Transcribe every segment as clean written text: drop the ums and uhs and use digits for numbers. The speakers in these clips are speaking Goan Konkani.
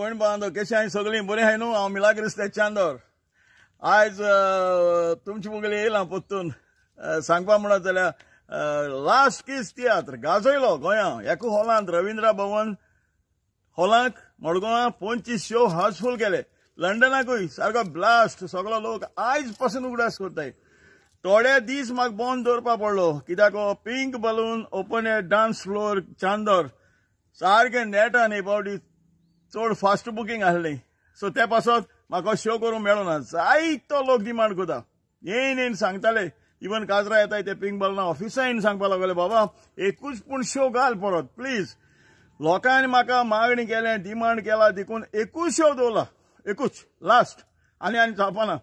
भयण भावांनो, कशें आहाय सगळीं बरीं आहाय न्हू? हांव मिलाग्रिस दे चांदोर. आयज तुमचे मुगेले येयलां परतून सांगपा म्हणत जाल्यार लास्ट कीस तियात्र गाजयलो गोंया एका हॉलांत, रविंद्र भवन हॉलाक मडगांवां 25 शो हाऊसफूल केले. लंडनाकूय सारको ब्लास्ट, सगळो लोक आयज पासून उगडास करताय. थोडे दीस म्हाका बंद दवरपा पडलो कित्याक pink balloon open air dance floor Chandor सारकें नेटान हे फावटी चड फास्ट बुकींग आसलें. सो ते पासत म्हाका शो करूंक मेळना. जायतो लोक डिमांड करता, येयन येयन सांगताले. इवन काजरा येताय ते पिंक बलूना ऑफिसा येवन सांगपा लागले, बाबा एकूच पूण शो घाल परत प्लीज. लोकांनी म्हाका मागणी केलें, डिमांड केला, देखून एकूच शो दवरला, एकूच लास्ट, आनी आनी जावपाना.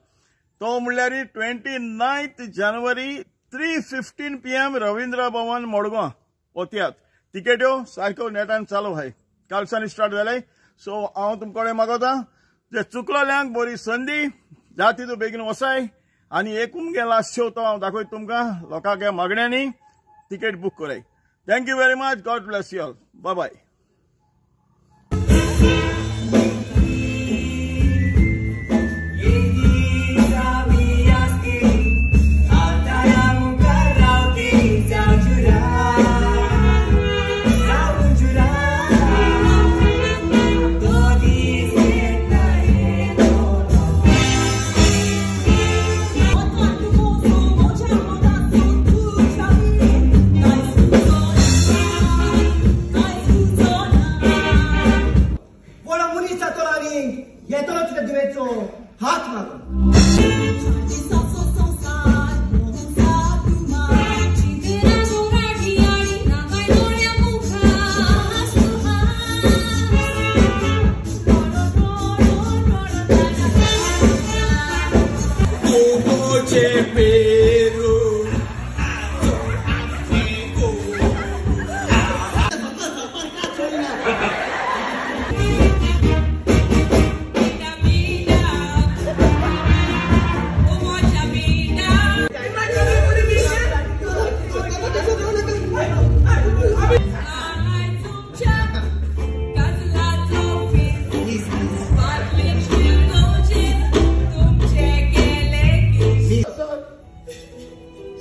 तो म्हणल्यार 29 जानेवारी 3:15 PM Ravindra Bhavan Madgaon हो तियात्र. तिकेट्यो सारक्यो नेटान चालू आहाय, कालच्यान स्टार्ट जाले. सो हांव तुमचे कडेन मागोता, जे चुकलोल्यांक बरी संदी जाती तूं बेगीन वसाय आनी एकूच गे लास्ट शो तो हांव दाखयता तुमकां. लोकांक मागण्यांनी तिकेट बूक कराय. Thank you very much. God bless you all. Bye bye.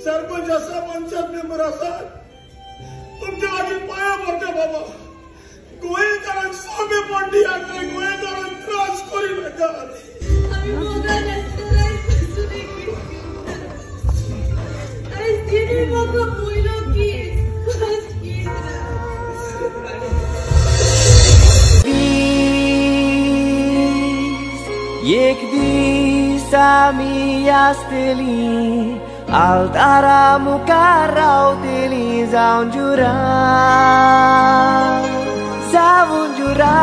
Sarpanch आसा, पंचायत मेंबर आसा, तुमच्या लागीं पांया पडटा बाबा. गोंयकारांक सामेपण दियात रे, गोंयकारांक त्रास करी नाकात. एक दीस आमी आसतली आल्तारा मुखार रावतली, जावन जुरा जावन जुरा,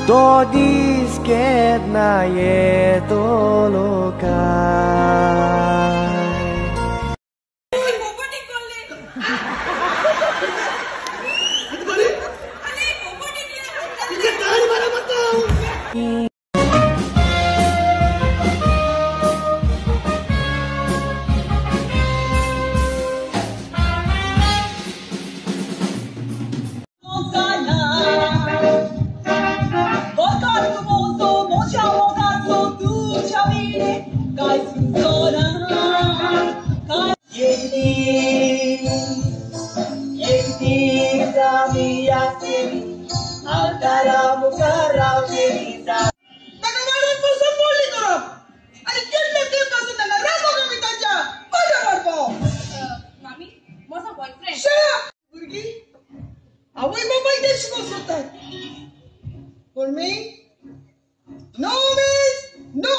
तो दीस केन्ना येतलो काय. For me, no means no.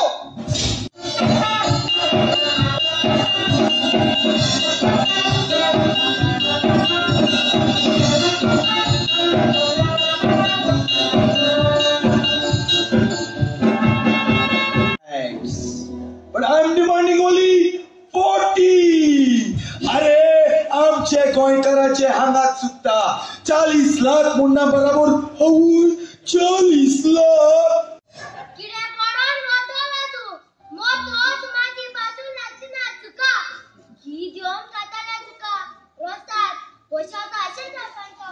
Thanks. But I'm demanding only 40. अरे आमचे गोंयकाराचे हांगात चुकता. 40 लाख मुन्ना बराबर हवूय 40 लाख. कितें पडोन वतलो तूं, मोटोच माझी बाजू नाचना तुका, घी दिवन खाताना तुका, रोसात पयशा अशें जावपाचो.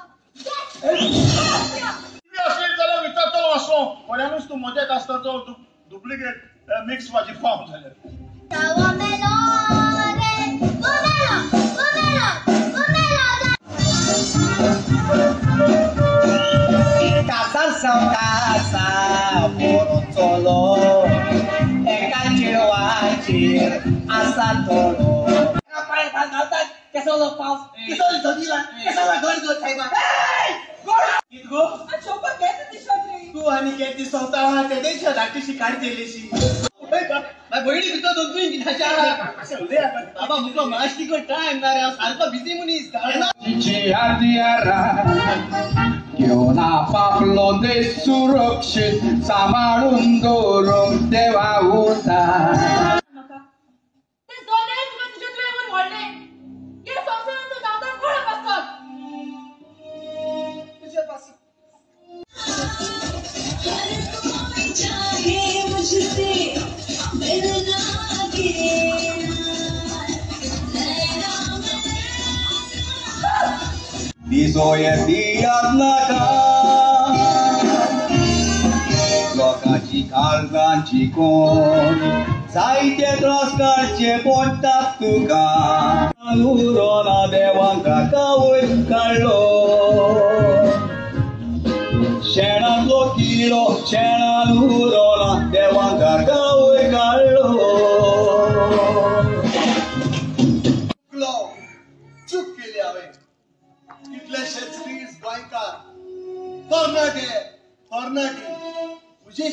खऱ्यानूच तूं म्हज्या कास्ताचो डुप्लिकेट मिक्स भाजी पाव जाल्यार. कासा बरो चलो एका चेडवाचेर आसा थोडो पांय घालतात केसो पावस केसो धनिला केसो घर घर सायबा कित गो तूं आनी केट दिसता तेदेश धाकटीशी काडटेलीशी भयणी भितर दोन तीन कित्याच्या बाबा मुको माश्टीको टायम ना रे, हांव सारको बिजी मनीस. घेवन आपापलो देश सुरक्षीत सांबाळून दवरूंक देवा उरता. दिसोये नाका लोकांची काळजांची कोण जायते त्रास काडचे पडटात तुका उरोना देवांक कावय काडलो शेणांतलो किडो शेणान उरोना देवांक कावय काडलो. चूक केली हांवें. कितलेशेच दीस गोंयकार तरणाटे तरणाटी म्हजे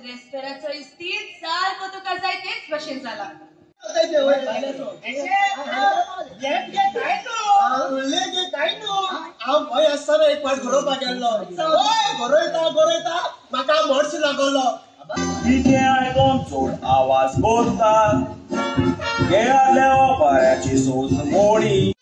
रेस्पेराचो इस्तीद सारको तुका जाय तेच भशेन जाला. हांव गोंय आसतना एक फावट गरोवपाक गेल्लो. गरयता गरयता म्हाका मोर्स लागलो. तिचें आयकोन चड आवाज करता गेल्या बऱ्याची सोज मोडी.